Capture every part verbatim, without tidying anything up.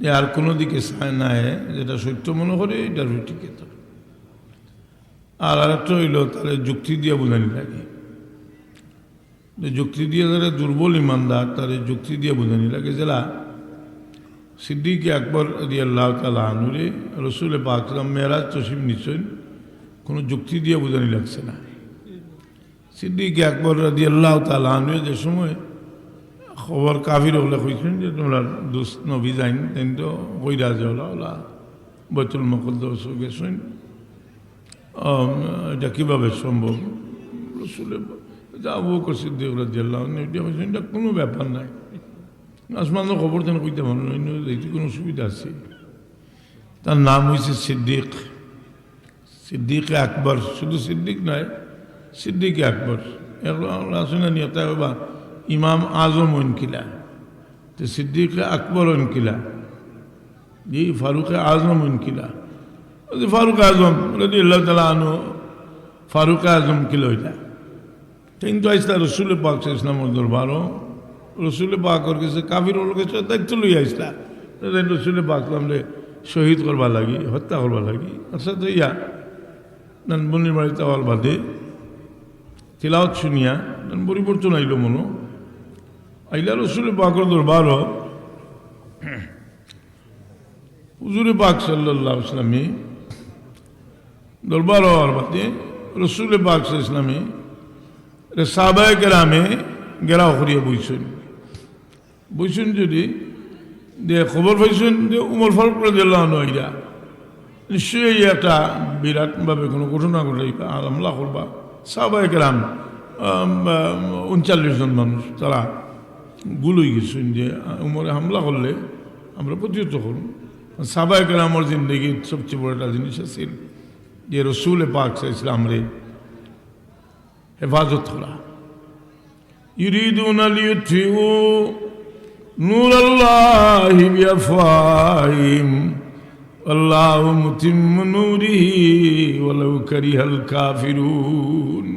এ আর কোনো দিকে চায় না, এ যেটা সত্য মনে করে, এটার উপরে টিকে থাকে। আর আরেকটা অইলো, তারে যুক্তি দিয়া বুঝানি লাগে। যে যুক্তি দিয়া, যারা দুর্বল ইমানদার, তারে যুক্তি দিয়া বুঝানি লাগে। যেলা সিদ্দিকে আকবর রাদিয়াল্লাহু তাআলা আনহুরে রসুলে পাক সাল্লাম মেরাজ তশরিফ নিছইন, কোনো যুক্তি দিয়া বুঝানি লাগছে না। সিদ্দিকে আকবর রাদিয়াল্লাহু তাআলা আনহু যে সময় খবর কাফির অকলে কইছইন যে, "তোমরা দুস্ত নবী যাইন, তাইন তো কইরা যে ওলা, ওলা বাইতুল মুকাদ্দাস গেছইন, আম, এটা কিভাবে সম্ভব?" রসুলে, যে আবু বকর সিদ্দিক রাদিয়াল্লাহু আনহু এটা কইছইন, "এটা কোনো ব্যাপার নাই, আসমানর খবর তাইন কইতা পারইন, অইন্য যাইতে কোনো অসুবিধা আছে?" তার নাম অইছে সিদ্দিক। সিদ্দিকে আকবর, শুধু সিদ্দিক নায়, সিদ্দিকে আকবর। এখন আমরা আছি না, নিয়ত হবে বা ইমাম আজম অইন কিলা, তে সিদ্দিকে আকবর অইন কিলা, জি, ফারুকে আজম অইন কিলা। ওই যে ফারুক আজম রাদিয়াল্লাহু তাআলা আনহু, ফারুক আজম কিলা অইলা? কিন্তু আইসলা রসুলে পাক সাল্লাল্লাহু আলাইহি ওয়াসাল্লামর দরবারও, রসুলে পাকর গেছে, কাফির অকলর গেছে দায়িত্ব লইয়া আইসলা। তাইন রসুলে পাক সাল্লামরে শহীদ করবার লাগি, হত্যা করবার লাগি। আচ্ছা, তো ইয়া, নানবনির বাড়িত আওয়ার বাদে তিলাওয়াত শুনিয়া নান পরিবর্তন আইলো মনো। আইলা রসুলে পাকর দরবারও, হুজুরে পাক সাল্লাল্লাহু আলাইহি ওয়াসাল্লামে দরবার অওয়ার বাদে রসুলে পাক সাল্লাল্লাহু আলাইহি ওয়াসাল্লামে রে সাহাবায়ে কেরামে ঘেরাও করিয়া বইছইন। বইছইন যদি, যে খবর পাইছইন যে উমর ফারুক রাদিয়াল্লাহু আনহু আইরা, নিশ্চয়ই একটা বিরাটভাবে কোনো ঘটনা ঘটাইবা, আর হামলা করবা। সাহাবায়ে কেরাম, আম, আম, ঊনচল্লিশ জন মানুষ, তারা গুল অই গেছইন যে, আ, উমরে হামলা করলে আমরা প্রতিহত করমু। সাহাবায়ে কেরামর জিন্দেগির সবচেয়ে বড় একটা জিনিস আছিল যে রসুলে পাক সাল্লাল্লাহু আলাইহি ওয়াসাল্লামরে হেফাজত করা। يريدون ليطفئوا نور الله بأفواههم والله متم نوره ولو كره الكافرون।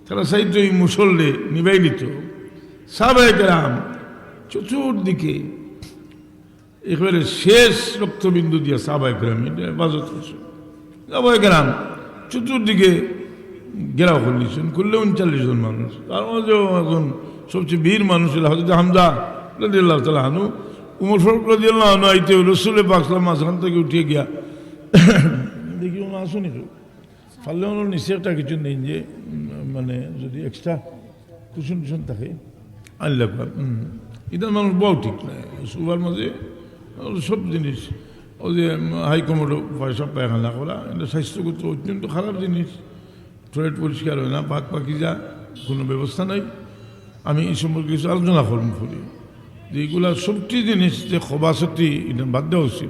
তারা চাইতো এই মুসল্লে নিবাই দিত। সাহাবায়ে কেরাম চতুর্দিকে একেবারে শেষ রক্তবিন্দু দিয়া সাহাবায়ে কেরাম এটা হেফাজত করছে। সাহাবায়ে কেরাম চতুর্দিকে ঘেরাও করে নিছেন, করলে ঊনচল্লিশ জন মানুষ। তার মাঝে একজন সবচেয়ে বীর মানুষ হইল হযরত হামজা রাদিয়াল্লাহু তাআলা আনহু। উমর ফারুক রাদিয়াল্লাহু আনহু আইতে রসুলে পাক সাল্লাল্লাহু আলাইহি ওয়াসাল্লাম মাঝখান থেকে উঠিয়া গিয়া দেখি, উনি আসুনি তো। পারলে ওনার নিচে একটা কিছু নেই যে, উম, মানে, যদি এক্সট্রা কুশন টুশন থাকে, আল্লাহ পাক, হুম। এটা মানুষ বউ ঠিক নাই। সুবার মাঝে ওর সব জিনিস, ওই যে, উম, হাই কমোডো পয়সা পায়খানা করা, এটা স্বাস্থ্যগত অত্যন্ত খারাপ জিনিস। টয়লেট পরিষ্কার হয় না, পাক পাকিজা কোনো ব্যবস্থা নাই। আমি এই সম্পর্কে কিছু আলোচনা করব করি যে এইগুলা সবটি জিনিস যে খবাসতি, এটা বাদ দেওয়া উচিত।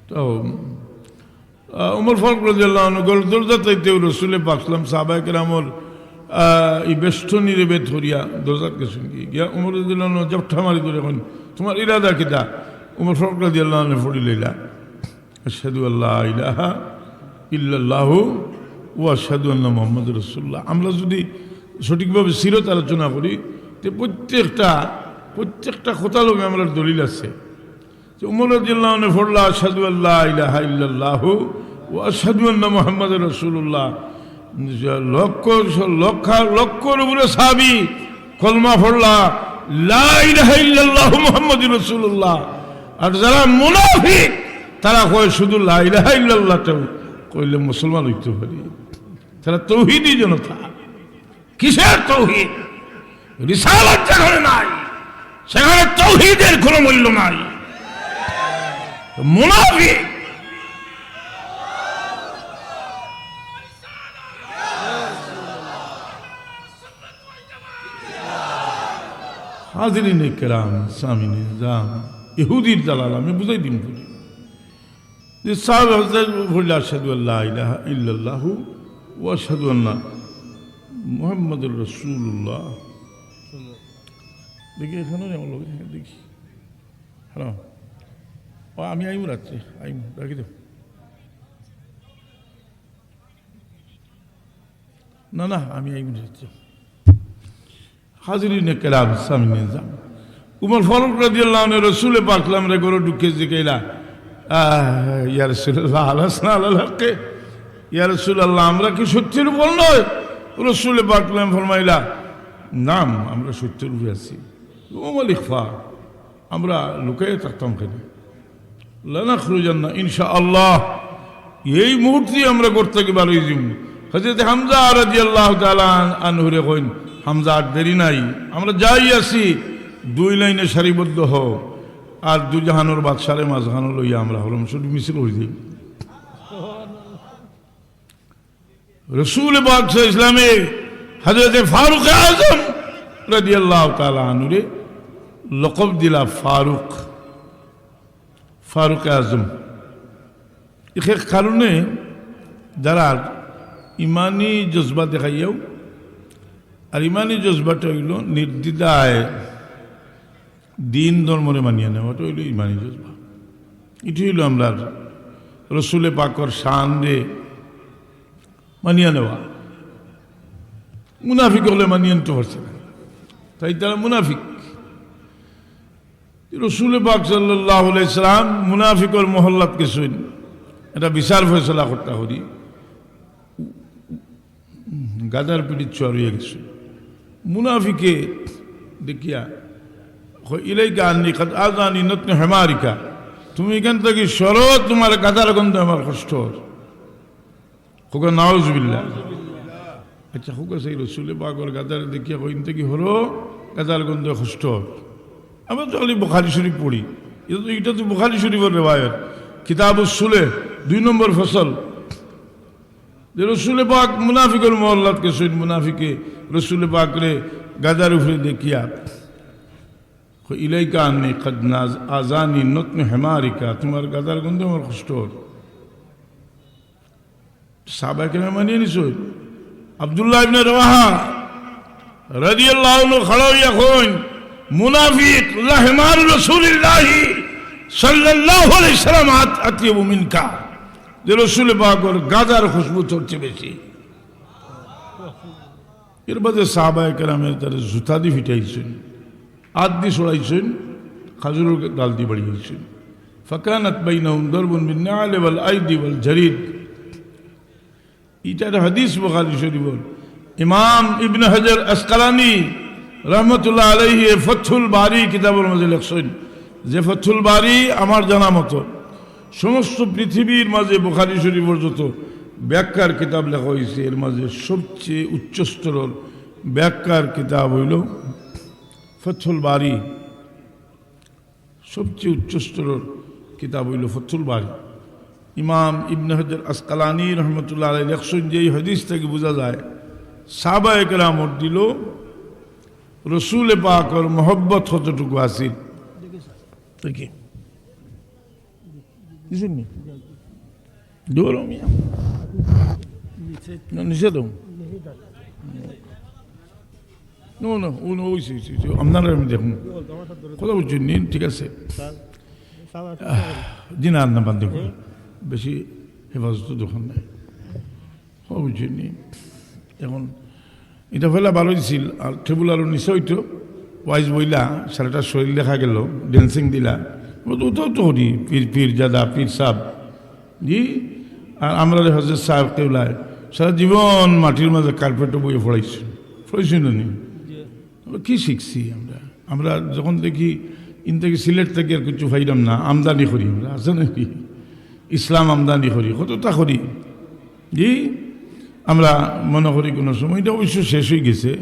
তো আহ, উমর ফারুক রাদিয়াল্লাহু আনহু গর দরজা তাইতেও রসুলে পাক সাল্লাম সাহাবায়ে কেরামর, আহ, এই বেষ্টনীরে ভেদ করিয়া দরজাত গেছেন কি? গিয়া উমর রাদিয়াল্লাহু আনহু জপটা মারি ধরে কইন, "তোমার ইরাদা কিতা?" উমর ফারুক রাদিয়াল্লাহু আনহু পড়ি লইলা, "আশহাদু আল্লা ইলাহা ইল্লাল্লাহু ওয়া আশহাদু আন্না মুহাম্মাদুর রাসূলুল্লাহ।" আমরা যদি সঠিকভাবে সিরত আলোচনা করি, তে প্রত্যেকটা, প্রত্যেকটা কথা লগে আমরার দলিল আছে। যে উমর রাদিয়াল্লাহু আনহু পড়লা, "আশহাদু আল্লা ইলাহা ইল্লাল্লাহু ওয়া আশহাদু আন্না মুহাম্মাদুর রাসূলুল্লাহ।" লক্ষ, লক্ষ, লক্ষর উপরে সাহাবী কলমা পড়লা, "লা ইলাহা ইল্লাল্লাহু মুহাম্মাদুর রাসূলুল্লাহ।" আর যারা মুনাফিক, তারা কয় শুধু "লা ইলাহা ইল্লাল্লাহ" তেও কইলে মুসলমান হইতে পারি। তারা তৌহিদি জনতা। কিসের তৌহিদ? রিসালাত যেখানে নাই, সেখানে তৌহিদের কোনো মূল্য নাই। মুনাফিক। হাজিরিনে কেরাম, সামিনে নিজাম, ইহুদির দালাল, আমি বুঝাই দিন বলি। যে সাহাবে হযরত পড়লে, "আশহাদু আল্লা ইলাহা ইল্লাল্লাহু ওয়া আশহাদু আন্না মুহাম্মাদুর রাসূলুল্লাহ।" দেখি, এখানেও যেমন লোক, দেখি। হ্যালো। ও, আমি আইমু রাত্রে, আইমু, রাখি দাও। না, না, আমি আইমু রাত্রে। হাজিরিনে কেরাম, সামিনে নিজাম। উমর ফারুক রাদিয়াল্লাহু আনহু রসুলে পাক সাল্লামরে ঘরো ঢুকে জিকাইলা, "আহ, ইয়া রাসূলুল্লাহ, আলাসনা আলাল হক্কে?" ইয়া রাসূলুল্লাহ, আমরা কি সত্যের উপর নয়? রসুলে পাক সাল্লাম ফরমাইলা, "নাম, আমরা সত্যের উপরে আছি।" ও মালিক ফা, আমরা লুকাইয়া থাকতাম কেনে? লানাখরুজান্না ইনশাআল্লাহ, এই মুহূর্তে আমরা ঘর থাকি বার অই যাইমু। হযরত হামজা রাদিয়াল্লাহু তাআলা আন-, আনহুরে কইন, "হামজা, আর দেরি নাই, আমরা যাই আছি।" দুই লাইনে সারিবদ্ধ হও, আর দুই জাহানোর বাদশারে মাঝখানো লইয়া আমরা হরম শরীফ মিছিল অই যাই। রসুল পাক সাল্লাল্লাহু আলাইহি ওয়াসাল্লামে হযরত ফারুক আজম রাদিয়াল্লাহু তাআলা আনহুরে লকব দিলা ফারুক, ফারুক আজম। এক এক কারণে যারা ইমানি জজবা দেখাইয়াও, আর ইমানি জজবাটা অইলো নির্দ্বিধায় দিন ধর্মরে মানিয়া নেওয়াটা অইলো ইমানি জজবা। ইটা অইলো আমরার রসুলে পাকর শানরে মানিয়া নেওয়া। মুনাফিক অকলে মানিয়া নিতো পারছে না, তাই তারা মুনাফিক। রসুলে পাক সাল্লাল্লাহু আলাইহি সাল্লাম মুনাফিকর মহল্লাত গেছইন, এটা বিচার ফয়সালা করতা করি। গাধার পিঠিত চড়িয়া গেছইন। মুনাফিকে দেখিয়া কয়, "ইলাইকা আন্নি কাদ আযানি নাতনু হিমারিকা।" তুমি ইখান থাকি সরো, তুমার গাধার গন্ধে আমার কষ্ট অর। কউক্কা নাউজুবিল্লাহ। আচ্ছা, কউক্কা সেই রসুলে পাকর গাধারে দেখিয়া কইন থাকি হরো, গাধার গন্ধে কষ্ট অর। আমরা তো খালি বুখারী শরীফ পড়ি, ইটা তো, ইটা তো বুখারী শরীফর রেওয়ায়ত, কিতাবুস সুলে, দুই নম্বর ফসল। যে রসুলে পাক মুনাফিকর মহল্লাত গেছইন, মুনাফিকে রসুলে পাকরে গাধার উপরে দেখিয়া কয়, "ইলাইকা আন্নি কাদ নাজ-, আযানি নাতনু হিমারিকা, তুমার গাধার গন্ধে আমার কষ্ট অর।" সাহাবায়ে কেরাম মানিয়া নিছইন। আব্দুল্লাহ ইবনে রাওয়াহা রাদিয়াল্লাহু আনহু খাড়া অইয়া কইন, "মুনাফিক, লাহিমারু রাসূলিল্লাহি সাল্লাল্লাহু আলাইহি ওয়াসাল্লাম আত-, আতইয়াবু মিনকা।" যে রসুলে পাকর গাধার খুশবু তোর চেয়ে বেশি। এর বাদে সাহাবায়ে কেরামে তারে জুতা দি ফিটাইছইন, আত দি ছড়াইছইন, খাজুরর ডাল দি বাড়িয়াইছইন। ফাকানাত বাইনাহুম দারবুন বিন নাআলি ওয়াল আইদি ওয়াল জারিদ। ইটার হাদিস বুখারী শরীফর। ইমাম ইবনে হাজার আসকালানী রহমতুল্লাহ আলাইহি এ ফতহুল বারী কিতাবর মাঝে লেখছইন যে ফতহুল বারী আমার জানা মতো সমস্ত পৃথিবীর মাঝে বুখারী শরীফর যত ব্যাখ্যার কিতাব লেখা অইছে, এর মাঝে সবচেয়ে উচ্চ স্তরর ব্যাখ্যার কিতাব অইলো ফতহুল বারী। সবচেয়ে উচ্চ স্তরর কিতাব অইলো ফতহুল বারী। ইমাম ইবনে হাজার আসকালানী রহমতুল্লাহ আলাইহি লেখছইন যে এই হাদিস থাকি বুঝা যায়, সাহাবায়ে কেরামর দিলো রসুলে পাকর মহব্বত কতটুকু আছিল। দেখি। দিছেন নি? দূর মিয়া। নিচে। না, নিচে তো। No, no, ও, ও, ওই, ওই, ওই, ওই, আপনারা আমি দেখুন। কথা বুঝছেন নি? ঠিক আছে। আহ, জি না, না, বাদ দেখুন। বেশি হেফাজত দরকার নাই। কথা বুঝছেন নি? এখন ইটা পয়লা ভালা অইছিল, আর টেবুল আরো নিচে অইতো, ওয়াইজ বইলা, সারাটা শরীর দেখা গেল, dancing দিলা। ও তো, ওটাও তো করি, পীর, পীর জাদা, পীর সাব। জি, আর আমরারে হজরত সাহেব কেবলায় সারা জীবন মাটির মাঝে কার্পেটো বইয়া পড়াইছইন, পড়াইছইন না নি? আমরা কি শিখছি আমরা? আমরা যখন দেখি ইন থাকি সিলেট থাকি আর কিছু পাইলাম না, আমদানি করি আমরা, আছে নাকি? ইসলাম আমদানি করি, কতটা করি। জি, আমরা মনে করি কোনো সময়, এটা অবশ্য শেষ অই গেছে,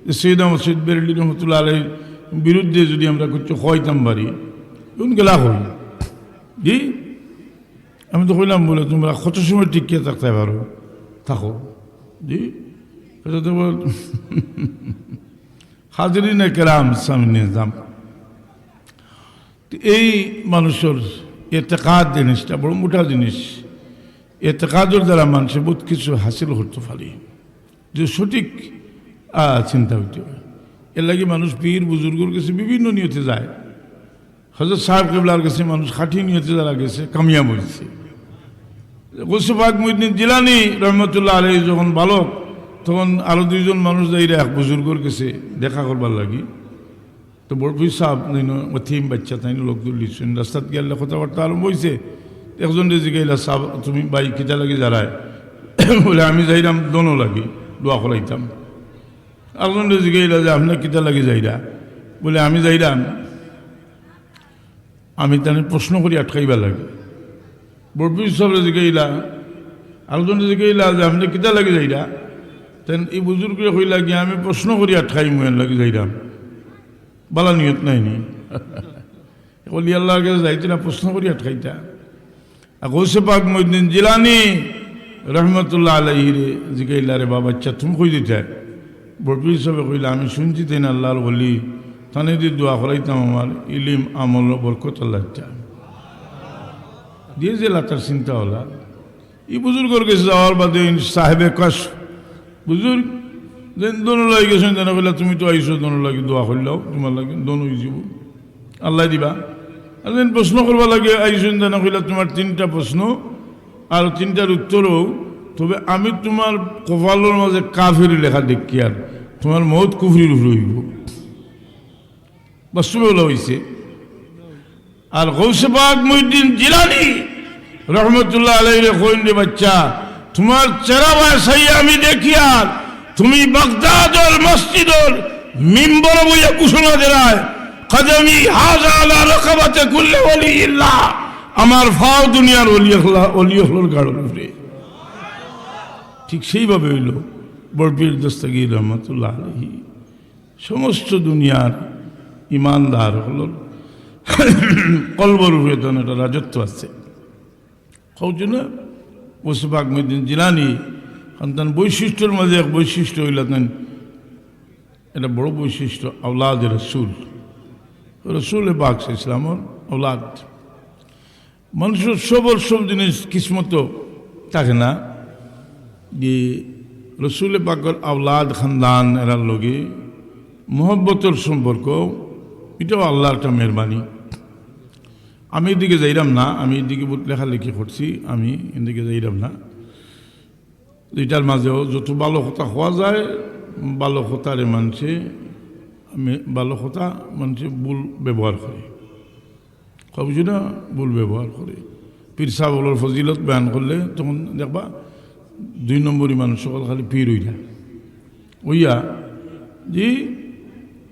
যে সৈয়দ আহমদ শহীদ বেরেলভী রহমতুল্লাহ আলাইহির বিরুদ্ধে যদি আমরা কিছু কইতাম পারি, কোন গেলা কই? জি, আমি তো কইলাম বলে, "তোমরা কত সময় টিকিয়ে থাকতে পারো, থাকো।" জি, এটা তো বল-, হাজিরিনে কেরাম, সামনে নিজাম। তো এই মানুষর এতেকাদ জিনিসটা বড় মোটা জিনিস। এতেকাদর দ্বারা মানুষে বহুত কিছু হাসিল করতে পারে, যদি সঠিক, আহ, চিন্তা অইতে অয়। এর লাগি মানুষ পীর বুজুর্গর গেছে বিভিন্ন নিয়তে যায়। হজরত সাহেব কেবলার গেছে মানুষ খাঁটি নিয়তে যারা গেছে, কামিয়াব অইছে। গৌসে পাক মুহিউদ্দিন জিলানী রহমতুল্লাহ আলাইহি যখন বালক, তখন আরো দুইজন মানুষ যাইরা এক বুজুর্গর গেছে দেখা করবার লাগি। তো বড় পীর সাব যেন অতিম বাচ্চা তাইন লোক দূর লিছইন, রাস্তাত গেলে কথাবার্তা আরম্ভ অইছে। একজনরে জিগাইলা, "সাব, তুমি ভাই কিতা লাগি যারায়?" বলে, "আমি যাইরাম দোনো লাগি, দোয়া করাইতাম।" আরজনরে জিগাইলা যে, "আপনে কিতা লাগি যাইরা?" বলে, "আমি যাইরাম, আমি তানে প্রশ্ন করি আটকাইবার লাগি।" বড় পীর সাবরে জিগাইলা, আরজনরে জিগাইলা যে, "আপনে কিতা লাগি যাইরা?" তেন ই বুজুর্গে কইলা কি, "আমি প্রশ্ন করি আটকাইমু, এর লাগি যাইরাম।" বালা নিয়ত নায় নি। অলি আল্লাহর গেছে যাইতা না, প্রশ্ন করি আটকাইতা। আর গৌসে পাক মহিউদ্দিন জিলানী রহমতুল্লাহ আলাইহিরে জিগাইলা, "রে বাবা, আচ্ছা, তুমি কই দিতায়?" বড় পীর সাবে কইলা, "আমি শুনছি তাইন আল্লাহর অলি, তানে দি দোয়া করাইতাম, আমার ইলিম আমল বরকত আল্লাহ দিতা।" দিয়া যে লাতার চিন্তা অইলা, ই বুজুর্গর গেছে যাওয়ার বাদে ইন সাহেবে কশফ বুজুর্গ যেন দোনো লাগি গেছইন, তানে কইলা, "তুমি তো আইছো দোনো লাগি, দোয়া করলাও তোমার লাগি, দোনো অইযিবো, আল্লায় দিবা।" আর যেন প্রশ্ন করবার লাগি আইছইন, তানে কইলা, "তোমার তিনটা প্রশ্ন আর তিনটার উত্তরও, তবে আমি তোমার কপালর মাঝে কাফির লেখা দেখিয়ার, তোমার মউত কুফরির উপরে অইবো।" বাস্তবে অলা অইছে। আর গৌসে পাক মহিউদ্দিন জিলানী রহমতুল্লাহ আলাইহিরে কইন, "রে বাচ্চা, তোমার চেহারা বায় চাইয়া আমি দেখিয়ার তুমি বাগদাদর মসজিদর মিম্বরো বইয়া ঘোষণা দেরায়, কদমি হাজা আলা রকাবাতে কুল্লে ওয়ালিয়্যিল্লাহ, আমার পাও দুনিয়ার অলি অকলর গাড়র উপরে।" ঠিক সেইভাবে অইলো বড় পীর দস্তগীর রহমতুল্লাহ আলাইহি। সমস্ত দুনিয়ার ইমানদার অকলর কলবর উপরে তান একটা রাজত্ব আছে। কওছইন না? গৌসে পাক মহিউদ্দিন জিলানী, কারণ তান বৈশিষ্ট্যর মাঝে এক বৈশিষ্ট্য অইলা তান, এটা বড় বৈশিষ্ট্য, আওলাদে রসুল, রসুলে পাক সাল্লাল্লাহু আলাইহি ওয়াসাল্লামর আওলাদ। মানুষর সবর সব জিনিস কিসমতো থাকে না। যে রসুলে পাকর আওলাদ খানদান এরার লগে মহব্বতর সম্পর্ক, এটাও আল্লাহর একটা মেহেরবানি। আমি এদিকে যাইরাম না, আমি এদিকে বহুত লেখালেখি করছি, আমি এদিকে যাইরাম না। এটার মাঝেও যত ভালো কথা কওয়া যায়, ভালো কথারে মানষে, আমি ভালো কথা মানষে ভুল ব্যবহার করে। কওছইন না, ভুল ব্যবহার করে। পীর সাব অকলর ফজিলত বয়ান করলে তখন দেখবা দুই নম্বরই মানুষ অকল খালি পীর অইলা। অইয়া, জি,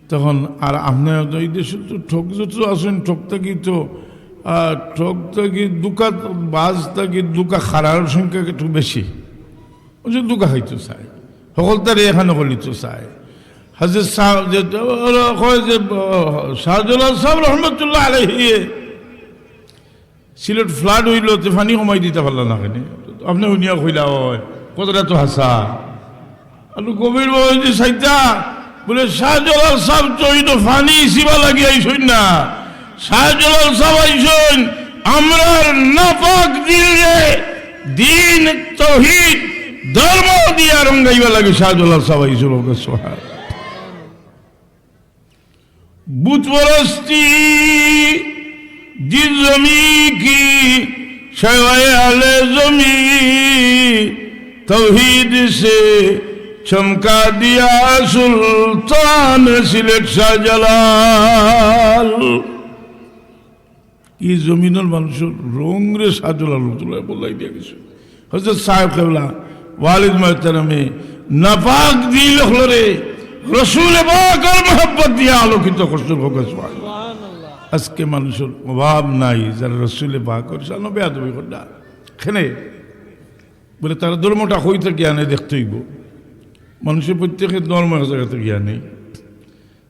তখন আর আপনে তো ই দেশো তো ঠগ যত আছইন, ঠগ থাকি তো, আহ, ঠগ থাকি ধুকা, বাজ থাকি ধুকা খারার সংখ্যা একটু বেশি। অউ যে ধুকা খাইতো চায়, হকলতারে এখানো করিতো চায়। হজরত সাব যে, ওরা কয় যে, আহ, শাহজালাল সাব রহমতুল্লাহ আলাইহি সিলেট flood অইলো, তে পানি কমাই দিতা পারলা না কেনে? আপনে হুনিয়া কইলা অয়, কথাটা তো হাছা। আর গভীরভাবে যদি চাইতা, বলে, "শাহজালাল সাব তো অউ তো পানি সিবা লাগি আইছইন না, শাহজালাল সাব আইছইন আমরার নাপাক দিলরে দ্বীন, তৌহিদ, ধর্ম দিয়া রঙ্গাইবার লাগি শাহজালাল সাব আইছইন।" بت پرستی دی زمین کی شیوائے اہل زمین، توحید سے چمکا دیا سلطان سلٹ شاہ جلال۔ ই জমিনর মানুষর রংরে শাহজালাল রহমতুল্লাহ বদলাই দিয়া গেছে। হজরত সাহেব কেবলা, ওয়ালিদ মোহতারামে নাপাক দিল অকলরে রসুল পাকর মহব্বত দিয়া আলোকিত করছইন। হোক সুবহানাল্লাহ। আজকে মানুষর অভাব নাই যারা রসুল পাকর শানো বেয়াদবি কররা। কেনে? বলে, তারা ধর্মটা কই থাকি আনে দেখতে অইবো। মানুষে প্রত্যেকে ধর্ম এক জাগা থাকি আনে।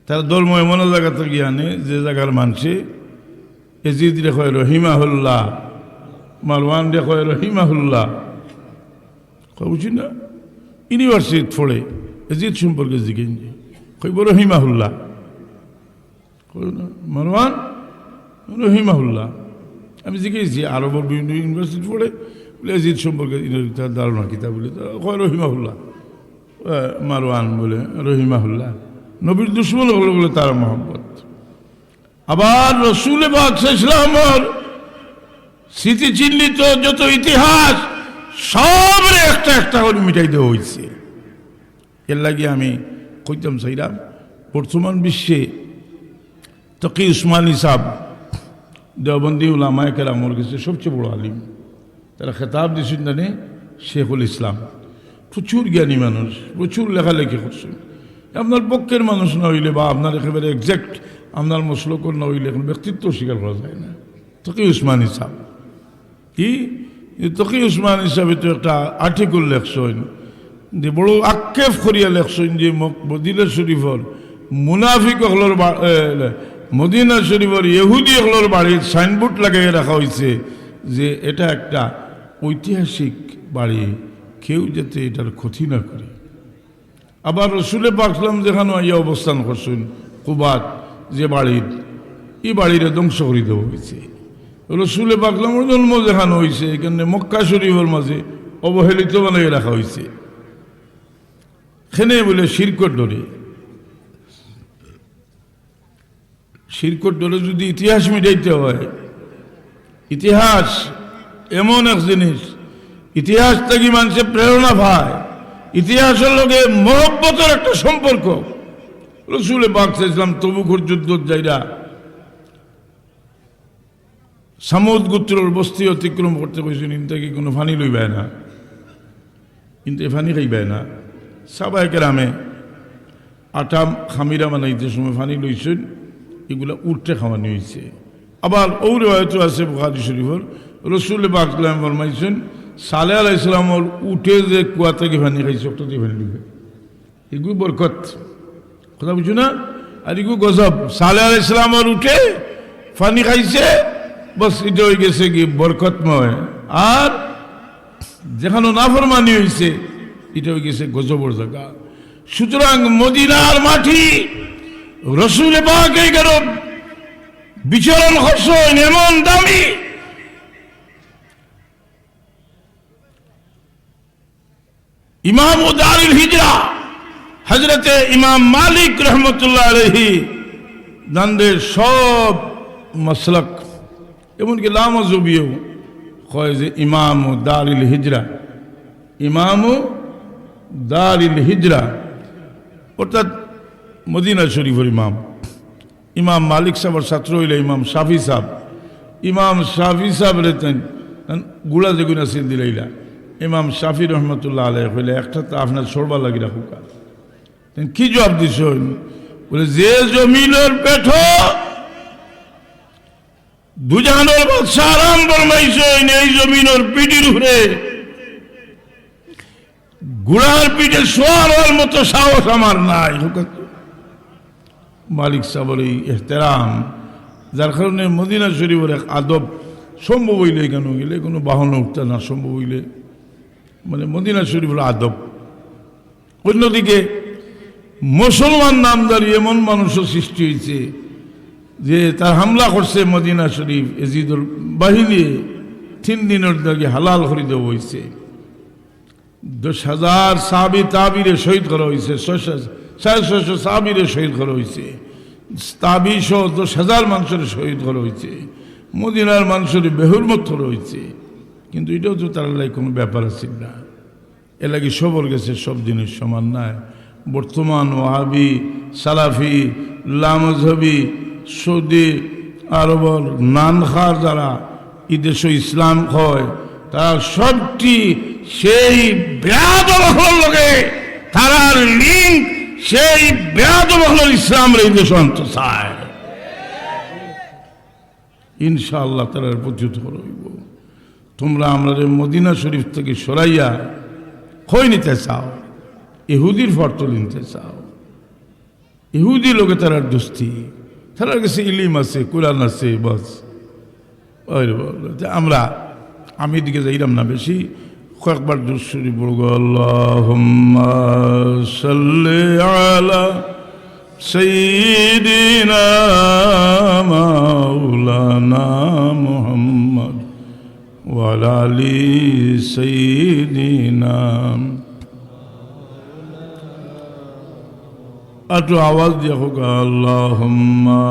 তারা ধর্ম এমন জাগা থাকি আনে, যে জাগার মানষে এজিদরে কয় রহিমাহুল্লাহ, মারওয়ানরে কয় রহিমাহুল্লাহ। কয়, বুঝি না? ইউনিভার্সিটিত পড়ে, এজিদ সম্পর্কে জিজ্ঞেস যে, কইবো রহিমাহুল্লাহ। কয় না, মারওয়ান রহিমাহুল্লাহ। আমি জিজ্ঞেস যে, আরবর বিভিন্ন ইউনিভার্সিটিত পড়ে, বলে, এজিদ সম্পর্কে ইনার তার ধারণা কিতা? বলে, তা কয় রহিমাহুল্লাহ। আহ, মারওয়ান বলে, রহিমাহুল্লাহ। নবীর দুশমন অকলরে বলে তারা মহব্বত। আবার রসুল পাক সাল্লাল্লাহু আলাইহি ওয়াসাল্লামর স্মৃতিচিহ্নিত যত ইতিহাস, সবরে একটা একটা করি মিটাই দেওয়া অইছে। এর লাগি আমি কইতাম চাইরাম, বর্তমান বিশ্বে তকি উসমানী সাহেব দেওবন্দি উলামায়ে কেরামর গেছে সবচেয়ে বড় আলিম। তারা খেতাব দিছইন জানে শেখুল ইসলাম। প্রচুর জ্ঞানী মানুষ, প্রচুর লেখালেখি করছইন। আপনার পক্ষের মানুষ না অইলে বা আপনার একেবারে exact আপনার মসলকর না অইলে এখন ব্যক্তিত্ব স্বীকার করা যায় না। তকি উসমানী সাহেব কি, তকি উসমানী সাহেবে তো একটা article লেখছইন, যে বড় আক্ষেপ করিয়া লেখছইন যে মক-, মদিনা শরীফর মুনাফিক অকলর বা-, এ, মদিনা শরীফর ইহুদি অকলর বাড়িত signboard লাগাইয়া রাখা অইছে যে এটা একটা ঐতিহাসিক বাড়ি, কেউ যাতে এটার ক্ষতি না করে। আবার রসুলে পাক সাল্লাম যেখানো আইয়া অবস্থান করছইন, কুবাত যে বাড়িত, ই বাড়িরে ধ্বংস করি দেওয়া অইছে। রসুলে পাক সাল্লামর জন্ম যেখানো অইছে, এখানে মক্কা শরীফর মাঝে অবহেলিত বানাইয়া রাখা অইছে। খেনে বলে শিরকর ডরে। শিরকর ডরে যদি ইতিহাস মিটাইতে হয়, ইতিহাস এমন এক জিনিস, ইতিহাস থাকি মানষে প্রেরণা পায়, ইতিহাসর লগে মহব্বতর একটা সম্পর্ক। রসুলে পাক সাল্লাল্লাহু আলাইহি ওয়াসাল্লাম তবুকর যুদ্ধত যাইরা সামুদ গোত্রর বস্তি অতিক্রম করতে কইছইন, ইন থাকি কোনো পানি লইবায় না, ইনতে পানি খাইবায় না। সাহাবায়ে কেরামে আটা খামিরা বানাইতে সময় পানি লইছইন, ইগুলা উটরে খাওয়ানি অইছে। আবার অউ রেওয়ায়তও আছে বুখারী শরীফর, রসুলে পাক সাল্লাল্লাহু আলাইহি ওয়াসাল্লাম ফরমাইছইন, সালেহ আলাইহিস সালামর উটে যে কুয়া থাকি পানি খাইছে, অটাতে পানি লইবায়। ইগু বরকত। কথা বুঝছো না? আর ইগু গজব। সালেহ আলাইহিস সালামর উটে পানি খাইছে, বস, ইটা অইগেছে কি বরকতময়। আর যেখানো নাফরমানি অইছে, ইটা অইগেছে গজবর জাগা। সুতরাং মদিনার মাটি, রসুলে পাকে কেন বিচরণ করছইন এমন দামি ইমামু দারিল হিজরা, হযরতে ইমাম মালিক রহমতুল্লাহ আলাইহি, দান্দে সব মাসলাক, এমনকি লামজহবিও কয় যে ইমামু দারিল হিজরা, ইমামু দারিল হিজরা, অর্থাৎ মদিনা শরীফর ইমাম। ইমাম মালিক সাহেবর ছাত্র অইলা ইমাম শাফি সাহেব। ইমাম শাফি সাহেবরে তাইন, তান গুড়া যেগুন আছিল দিলাইলা। ইমাম শাফি রহমতুল্লাহ আলাইহি কইলা, "একটা তো আপনার সরবার লাগি রাখুকা।" তাইন কি জবাব দিছইন? বলে, "যে জমিনর পেটো দুজাহানর বাদশা আরাম ফরমাইছইন, এই জমিনর পিঠির উপরে গুড়ার পিঠে সওয়ার অওয়ার মতো সাহস আমার নাই।" মালিক সাহেবর এই এহতেরাম, যার কারণে মদিনা শরীফর এক আদব, সম্ভব অইলে এখানো গেলে কোনো বাহনে উঠতা না, সম্ভব অইলে, মানে, মদিনা শরীফর আদব। অন্যদিকে মুসলমান নামধারী এমন মানুষও সৃষ্টি অইছে যে তার হামলা করছে মদিনা শরীফ, এজিদর বাহিনীয়ে তিন দিনর লাগি হালাল করি দেওয়া অইছে। দশ হাজার সাহাবী তাবিরে শহীদ করা অইছে, ছয়শ, সাড়ে ছয়শ সাহাবীরে শহীদ করা অইছে, তাবি সহ দশ হাজার মানুষরে শহীদ করা অইছে, মদিনার মানুষরে বেহুরমত করা অইছে। কিন্তু ইটাও তো তারার লাগি কোনো ব্যাপার আছিল না। এর লাগি সবর গেছে সব জিনিস সমান নায়। বর্তমান ওয়াহাবি, সালাফি, লামজহবি, সৌদি আরবর নান খার যারা ই দেশো ইসলাম কয়, তারা সবটি সেই বেয়াদব অকলর লগে, তারার লিঙ্ক সেই বেয়াদব অকলর ইসলামরে ই দেশো আনতো চায়। ইনশাআল্লাহ তারার প্রতিহত করা অইবো। তোমরা আমরারে মদিনা শরীফ থাকি সরাইয়া কই নিতে চাও? ইহুদির ফটো নিতে চাও? ইহুদি লগে তারার দোস্তি, তারার গেছে ইলিম আছে, কোরআন আছে, বাস। ওই রে বাবা, তে আমরা, আমি এদিকে যাইলাম না বেশি, কয়েকবার দুরূদ শরীফ পড়ব। আল্লাহুম্মা সাল্লি আলা সাইয়্যিদিনা মাওলানা মুহাম্মদ ওয়া আলা আলি সাইয়্যিদিনা। একটু আওয়াজ দিয়া কউক্কা, আল্লাহুম্মা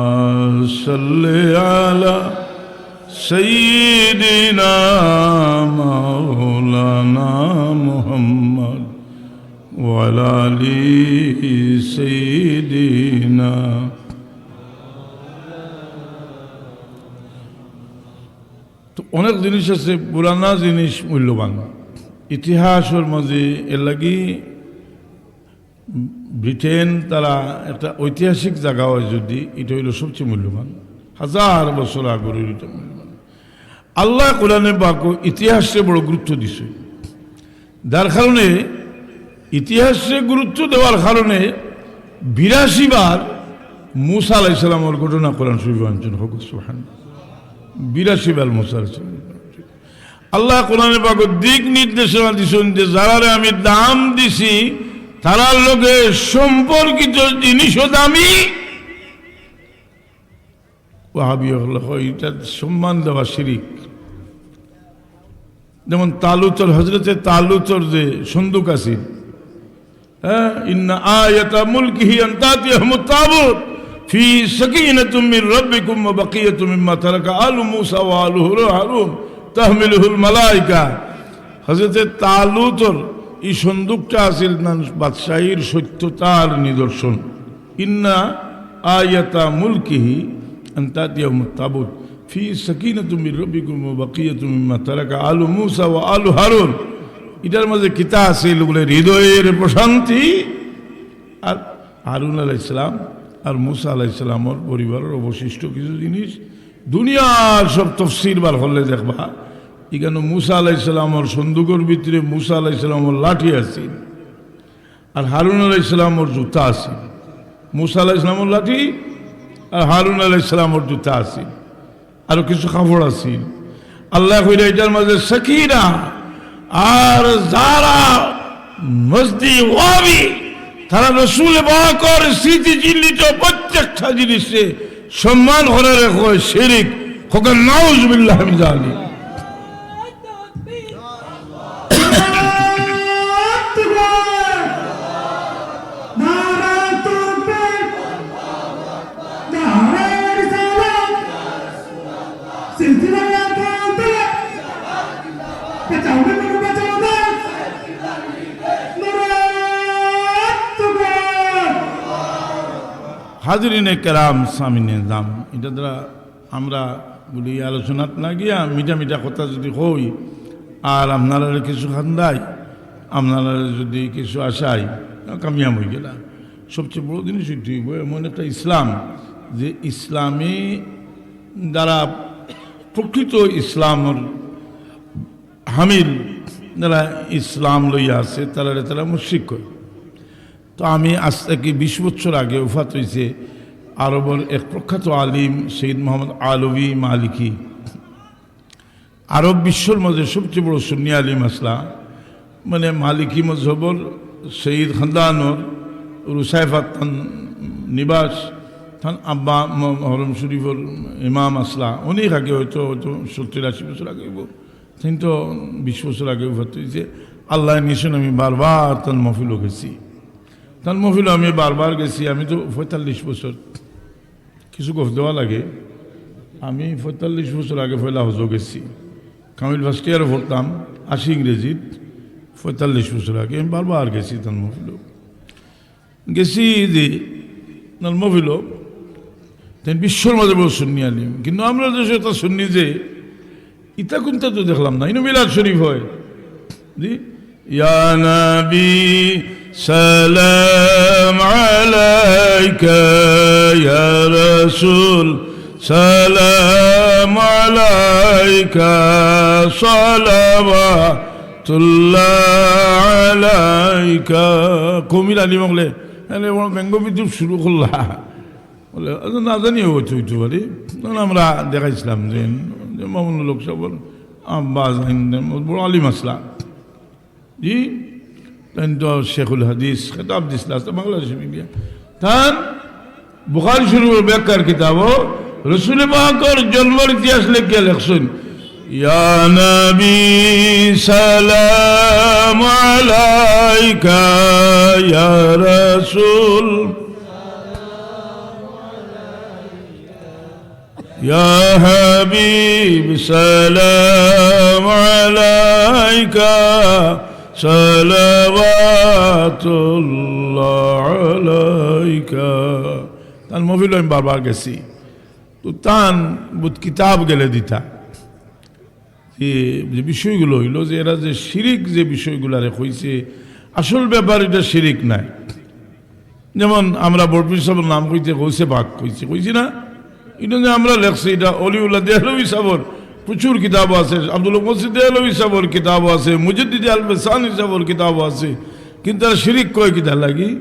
সাল্লি আলা সাইয়্যিদিনা মাওলানা মুহাম্মদ ওয়া আলা আলি সাইয়্যিদিনা। তো অনেক জিনিস আছে, পুরানা জিনিস মূল্যবান। ইতিহাসর মাঝে এর লাগি ব্রিটেন তারা একটা ঐতিহাসিক জাগা হয় যদি, এটা হইল সবচেয়ে মূল্যবান। হাজার বছর আগর এটা মূল্যবান। আল্লাহ কোরআনে পাক ইতিহাসে বড় গুরুত্ব দিছে, যার কারণে, ইতিহাসে গুরুত্ব দেওয়ার কারণে বিরাশি বার মুসা আলাইহিস সালামর ঘটনা কোরআন শরীফ আনছেন। হোক সুবহান। বিরাশি বার মুসা আলাইহিস সালাম। আল্লাহ কোরআনে পাক দিক নির্দেশনা দিছেন যে যারারে আমি দাম দিছি, তারার লগে সম্পর্কিত জিনিসও দামি। ওয়াহাবি হকল কয়, এটা সম্মান দেওয়া শিরিক। যেমন তালুতর, হজরতে তালুতর যে সন্দুক আছিল, হ্যাঁ, ইন্না আয়াতা মুলকিহি আন তাতিয়াহুমুত তাবুত ফি সাকিনাতুম মির রাব্বিকুম ওয়া বাকিয়াতুম মিম্মা তারাকা আলু মুসা ওয়া আলু হারু-, হারুন তাহমিলুহুল মালাইকা। হজরতে তালুতর এই সন্দুকটা আছিল তান বাদশাহীর সত্যতার নিদর্শন। ইন্না আয়াতা মুলকিহি আন তাতিয়াহুমুত তাবুত ফি সাকিনাতুম মির রাব্বিকুম ওয়া বাকিয়াতুম মিম্মা তারাকা আলু মুসা ওয়া আলু হারুন। এটার মাঝে কিতা আছে? এগুলো হৃদয়ের প্রশান্তি। আর হারুন আলাইহিস সালাম আর মুসা আলাইহিস সালামর পরিবারের অবশিষ্ট কিছু জিনিস, দুনিয়ার সব তফসির বার করলে দেখবা, এখানে মুসা আলাইহিস সালামর সন্দুকর ভিতরে মুসা আলাইহিস সালামর লাঠি আছে, আর হারুন আলাইহিস সালামর জুতা আছে। মুসা আলাইহিস সালামর লাঠি আর হারুন আলাইহিস সালামর জুতা আছে, আরো কিছু কাপড় আছে। আল্লাহ কইরা এটার মাঝে সাকিনা, আর যারা মজদি ওয়াবি, তারা রসুল পাকর স্মৃতি চিহ্নিত প্রত্যেকটা জিনিসে সম্মান করারে কয় শিরিক। হোক নাউজুবিল্লাহ মিন জালিক। হাজিরিনে কেরাম, সামিনে দাম, এটা দ্বারা আমরা বলি আলোচনাত না গিয়া মিঠা মিঠা কথা যদি কই, আর আপনারা কিছু খান্দাই, আপনারা যদি কিছু আশাই, কামিয়াব হয়ে গেলা। সবচেয়ে বড় জিনিস হইতে হইব এমন একটা ইসলাম, যে ইসলামী দ্বারা প্রকৃত ইসলামর হামিল, যারা ইসলাম লইয়া আছে, তারা তারা মুশরিক কয়। তো আমি আজ থেকে বিশ বছর আগে ওফাত হইছে আরবর এক প্রখ্যাত আলিম সৈয়দ মোহাম্মদ আলভী মালিকি। আরব বিশ্বর মাঝে সবচেয়ে বড় সুন্নি আলিম আসলা, মানে মালিকি মজহবর সৈয়দ খানদানর রুসাইফাত তান নিবাস, তান আব্বা ম-, হরম শরীফর ইমাম আসলা, অনেক আগে, হয়তো, হয়তো সত্তর আশি বছর আগে হইব, কিন্তু বিশ বছর আগে ওফাত হইছে। আল্লাহ নিশন আমি বারবার তান মহফিলও গেছি, তান মহফিলও আমি বারবার গেছি। আমি তো পঁয়তাল্লিশ বছর, কিছু গফ দেওয়া লাগে। আমি পঁয়তাল্লিশ বছর আগে পয়লা হজও গেছি, কামিল ফার্স্ট ইয়ারে পড়তাম, আশি ইংরেজিত, পঁয়তাল্লিশ বছর আগে আমি বারবার গেছি তান মহফিলও। গেছি যে তান মহফিলও, তাইন বিশ্বর মাঝে বড় সুন্নি আলিম, কিন্তু আমরা দেশে একটা সুন্নি যে ইতা কুনতা তো দেখলাম না। ইনো মিলাদ শরীফ হয়। জি। ইয়া নবী সালাম আলাইকা, ইয়া রাসূল সালাম আলাইকা, সালাওয়াতুল্লাহ আলাইকা। কমির আলিম হকলে, আরে, ওরা ব্যঙ্গ বিদ্রুপ শুরু করলা। বলে, "আচ্ছা, না জানিও হয়তো হইতে পারে।" তখন আমরা দেখাইছিলাম যে, যে মামুনুল হক সাহেব, আব্বা জাহিন, বড় আলিম আসলা। জি, তাইন তো শেখুল হাদিস, খেতাব দিছিলা, আস্তা বাংলাদেশে গিয়া। তান বুখারী শরীফর ব্যাখ্যার কিতাবও রসুল পাকর জন্মর ইতিহাস লেখিয়া লেখছইন। ইয়া নবী সালাম আলাইকা, ইয়া রাসূল ইয়া হাবিব সালাম আলাইকা, সালাওয়াতুল্লাহ আলাইকা। তান মহফিল আমি বারবার গেছি। তো তান বুত কিতাব গেলে দিতা। যে, যে বিষয়গুলো অইলো যে এরা যে শিরিক যে বিষয়গুলারে কইছে, আসল ব্যাপার ইটা শিরিক নায়। যেমন আমরা বড় পীর সাবর নাম কইতে গৌসে পাক কইছি, কইছি না? ইটা যে আমরা লেখছি, ইটা অলিউল্লাহ দেহলভী সাবর প্রচুর কিতাবও আছে, আব্দুল মুহসিন দেহলভী সাবর কিতাবও আছে, মুজাদ্দিদে আলফে সানি সাবর কিতাবও আছে, কিন্তু তারা শিরিক কয় কিতার লাগি?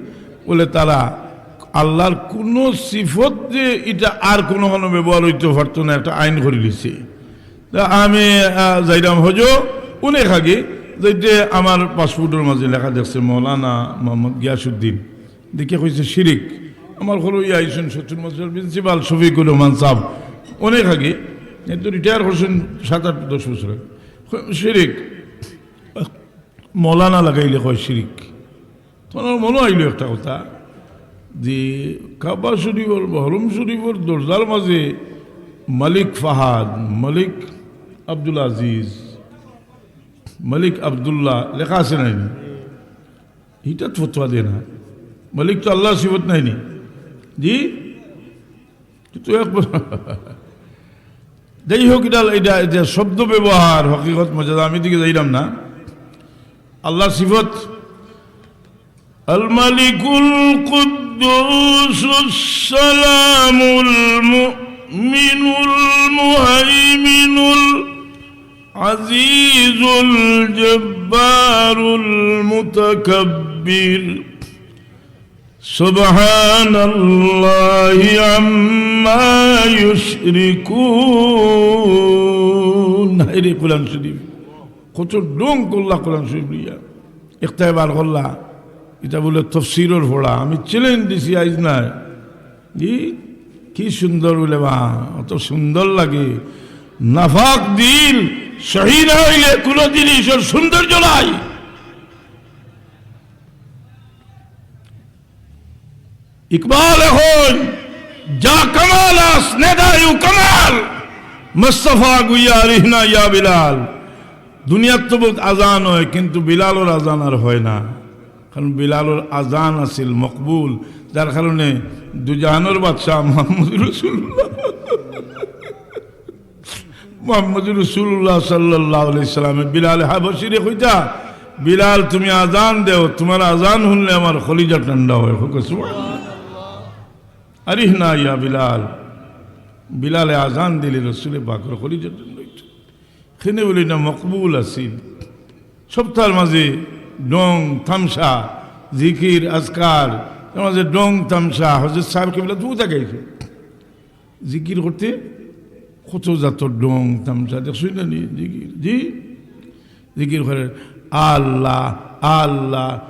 বলে তারা আল্লাহর কুনু সিফত যে ইটা আর কুনু কুনু ব্যবহার অইতো পারতো না, একটা আইন করিলিছে। তা আমি, আহ, যাইরাম হজো, অনেক আগে, যাইতে আমার পাসপোর্টর মাঝে লেখা দেখছে মৌলানা মোহাম্মদ গিয়াসউদ্দিন। দেখে কইছে শিরিক। আমার ঘরো ইয়া আইছইন সত্তর বছর প্রিন্সিপাল শফিকুর রহমান সাব, অনেক আগে, এ তো রিটায়ার করছইন সাত আট দশ বছর আগে। শিরিক। মৌলানা লাগাইলে কয় শিরিক। তো আমার মনো আইলো একটা কথা, যে কাবা শরীফর, হরম শরীফর দরজার মাঝে মালিক ফাহাদ, মালিক আব্দুল আজিজ, মালিক আব্দুল্লাহ লেখা আছে নায়নি? ইটা তো ফতোয়া দেয় না। মালিক তো আল্লাহর সিফত নায়নি? জি? কিন্তু একবার যাই হোক, ইটা, ইটা যে শব্দ ব্যবহার, হকিকত মর্যাদা, আমি দিকে যাইরাম না। আল্লাহর সিফত, الملك القدوس السلام المؤمن المهيمن العزيز الجبار المتكبر سبحان الله عما يشركون। হায়রে কোরআন শরীফ, কত ঢং করলা কোরআন শরীফ লইয়া। একটায় বার করলা, ইটা বলে তফসিরর পড়া। আমি চ্যালেঞ্জ দিছি আইজ নায়। জি, কি সুন্দর বলে বা, অত সুন্দর লাগে। নাপাক দিল সহি না অইলে কুনু জিনিসর সৌন্দর্য নাই। ইকবাল এখন যা কামাল আস নেদায়ু কামাল, মুস্তাফা গুইয়া রিহনা ইয়া বিলাল। দুনিয়াত তো বহুত আজান হয়, কিন্তু বিলালর আজান আর হয় না, কারণ বিলালর আজান আছিল মকবুল, যার কারণে দুজাহানর বাদশাহ মোহাম্মদ রসুল্লাহ মোহাম্মদ রাসূলুল্লাহ সাল্লাল্লাহু আলাইহি সাল্লামে বিলাল হাবশিরে কইতা, "বিলাল, তুমি আজান দেও, তুমার আজান হুনলে আমার কলিজা ঠান্ডা হয়।" কউক্কা সুবহানাল্লাহ। আরিহনা ইয়া বিলাল। বিলালে আজান দিলে রসুলে পাকর কলিজা ঠান্ডা অইতো। কেনে বলি না, মকবুল আছিল। সপ্তাহর মাঝে ঢং, তামশা, জিকির, আজকার, এর মাঝে ঢং, তামশা, হযরত সাহেব কিবলা দূর থাকি আইছে। জিকির করতে কত জাতর ঢং তামশা দেখছইন না নি? জিকির, জি, জিকির করে আল্লাহ, আল্লাহ,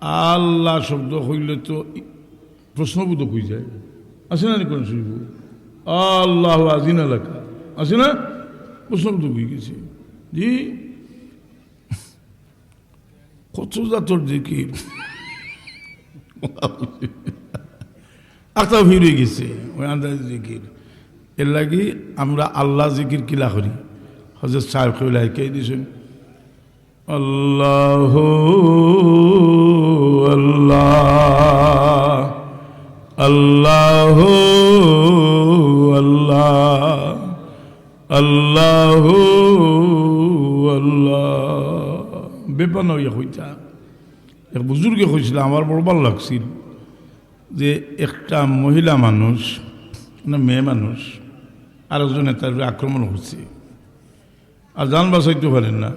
আল্লাহ শব্দ কইলে তো প্রশ্নবোধক অই যায়। আছে না নি কোরআন শরীফ? আল্লাহু আজিনা লাকা। আছে না? প্রশ্নবোধক অই গেছে। জি। কত জাতর জিকির। আখতা ফিরে গেছে, ওই আন্দাজ জিকির। এর লাগি আমরা আল্লাহ জিকির কিলা করি? হযরত সাহেব কিবলায় কই দিছইন, "আল্লাহু আল্লাহ, আল্লাহু আল্লাহ।" আল্লাহু আল্লাহ। বেপানা অইয়া কইতা। এক বুজুর্গে কইছিলা, আমার বড় ভালা লাগছিল যে একটা মহিলা মানুষ, মানে মেয়ে মানুষ, আরেকজনে তার উপরে আক্রমণ করছে। আর জান বাঁচাইতে পারের না।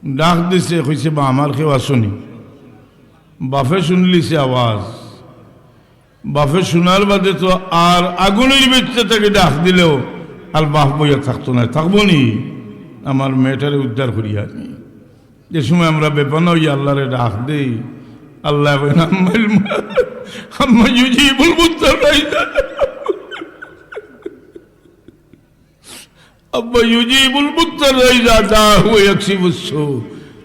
ডাক দিছে, কইছে, "বা, আমার কেউ আছো নি?" বাপে হুনিলিছে আওয়াজ, বাপে হুনার বাদে তো আর আগুনর ভিতরে থাকি ডাক দিলেও আর বাপ বইয়া থাকতো নায়, থাকবো নি? আমার মেয়েটারে উদ্ধার করিয়া আনি। যে সময় আমরা বেপানা অইয়া আল্লাহরে ডাক দেই, আল্লায় কইন, "আম্মাল মা-, আম্মা ইউজিবুল মুত্তাররা ইযা।" আম্মা ইউজিবুল মুত্তাররা ইযা দাআহু ওয়া ইয়াকশিফুস সু।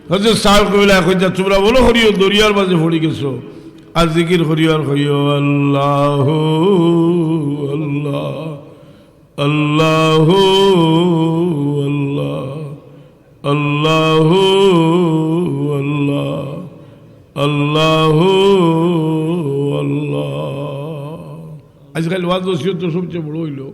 হযরত সাহেব কিবলায় কইতা, "তোমরা বলো করিও, দরিয়ার মাঝে পড়ি গেছো, আর জিকির করিও, আর কইও, আল্লাহু আল্লাহ, আল্লাহু আল্লাহ, আল্লাহু আল্লাহ, আল্লাহু আল্লাহ।" আজকাল ওয়াজ নসিহত তো সবচেয়ে বড় অইলো।